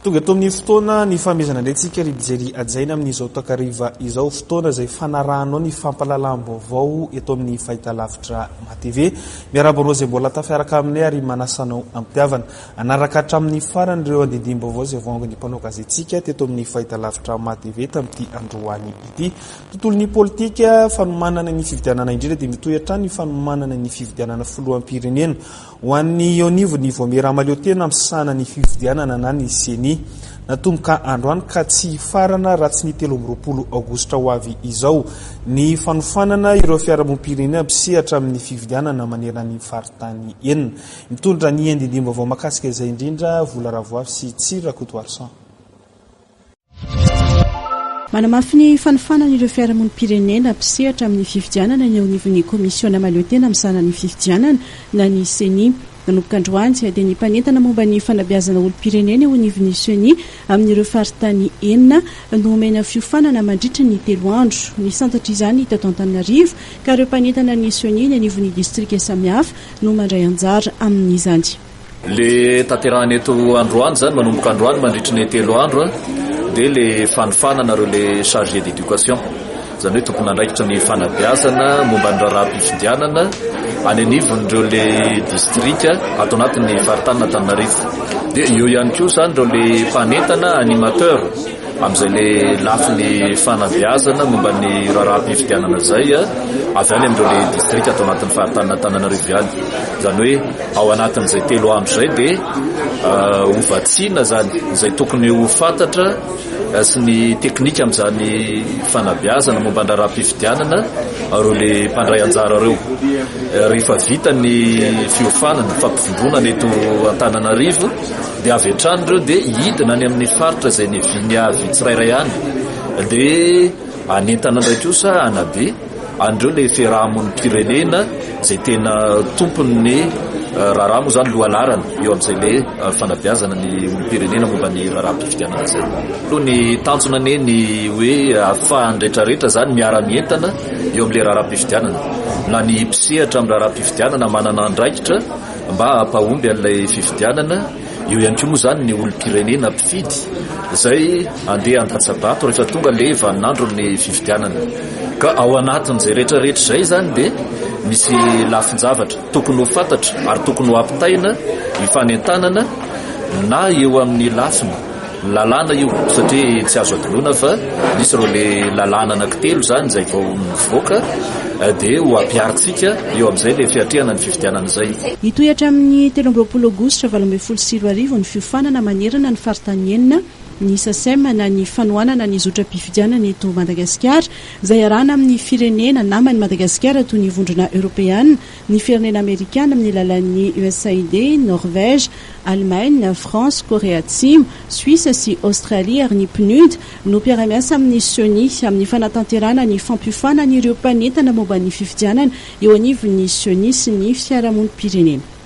Tonga eto amin'ny fotoana ny fahamezana indray tsika ry mpijery hajaina amin'izao takariva izao, fotoana izay fanarahanao ny fampahalalam-baovao eto amin'ny fahitalavitra MATV. Miarahaba anao izay mbola tafiaraka aminay ary manasa anao am-pitiavana. Hanaraka hatramin'ny farany ireo andidim-baovao izay voaangon'ny mpanao gazetintsika teto amin'ny fahitalavitra MATV tamin'ity androany ity. Tontolon'ny politika, fanomanana ny fifidianana indrindra dia mitohy hatrany ny fanomanana ny fifidianana filoham-pirenena. Ho an'ny eo anivon'ny Vaomiera Mahaleo Tena misahana ny fifidianana na ny Ceni. Natomboka androany ka tsy hifarana raha tsy ny 23 aogositra ho avy izao ny fanofanana ireo fiarahamonim-pirenena mpisehatra amin'ny fifidianana manerana ny faritany enina. Mitondra ny andindinim-baovao mahakasika izay indrindra Vola Ravoavy sy Tsiry Rakotoarison. Manamafy ny fanofanana ireo fiarahamonim-pirenena mpisehatra amin'ny fifidianana ny eo anivon'ny Kaomisiona mahaleo tena misahana ny fifidianana na ny Ceni. Nanomboka androany dia ny mpanentana momba ny fanabeazana olom-pirenena eo anivon'ny Ceni amin'ireo faritany enina no omena fiofanana mandritra ny telo andro. Nisantatra izany teto Antananarivo ka ireo mpanentana ny Ceni eny anivon'ny distrika samihafa no mandray anjara amin'izany. Le tanterahina eto androany zany manomboka androany mandritry ny telo andro dia le fanofanana ireo le chargé d'éducation zany hoe tompon'andraikitra ny fanabeazana momba ny raharaham-pifidianana any anivon'ireo le distrika ato anatin'ny faritanin'Antananarivo. Dia eo ihany koa zany ireo le mpanentana animateur amin'izay le lafiny fanabeazana momba ny raharaham-pifidianana izay avy any amin'ireo le distrika ato anatin'ny faritanin'Antananarivo ihany. Izany hoe Ao anatin'izay telo andro izay dia hovatsiana izany izay tokony ho fantatra sy ny teknika amin'izany fanabeazana momba ny raharaham-pifidianana ireo le mpandray anjara ireo. Rehefa vita ny fiofanana, fampivondronana eto Antananarivo dia avy hatrany ireo dia hidina any amin'ny faritra izay niaviany avy tsirairay any dia hanentana indray kosa hanabe An'ireo ilay fiaraha-monim-pirenena izay tena tompon'ny raharaha moa izany lohalarana eo amin'izay ilay fanabeazana ny olom-pirenena momba ny raharaham-pifidianana izay. Aloha ny tanjona anie ny hoe ahafahan'ny rehetrarehetra izany miara-mientana eo amin'ilay raharaham-pifidianana. Na ny mpisehatra amin'ny raharaham-pifidianana manana andraikitra mba hampahomby an'ilay fifidianana. Eo ihany koa moa izany ny olom-pirenena mpifidy izay handeha handatsa-bato rehefa tonga ilay vaninandron'ny fifidianana. Ka ao anatin'izay rehetra rehetra izay izany dia misy lafin-javatra tokony ho fantatra ary tokony ho ampitaina hifanentanana na eo amin'ny lafiny lalàna io satria tsy azo adinoina fa misy ireo le lalàna anankitelo izany izay vao nivoaka dia ho ampiharintsika eo amin'izay le fiatrehana ny fifidianana izay. Hitohy hatramin'ny 23 aogositra 2018 ny fiofanana manerana ny faritany enina, ny Sacem na ny fanohanana ny zotram-pifidianana eto Madagasikara, izay iarahana amin'ny firenena naman'i Madagasikara toy ny Vondrona Eoropeana, ny firenena Amerikana amin'ny alalan'ny USAID, Norvège, Alemaina, France, Korea Atsimo, Suisse sy Aostralia ary ny PNUD no mpiara-miasa amin'ny Ceni amin'ny fanatanterahana ny fampiofanana ireo mpanentana momba ny fifidianana eo anivon'ny Ceni sy ny fiarahamonim-pirenena.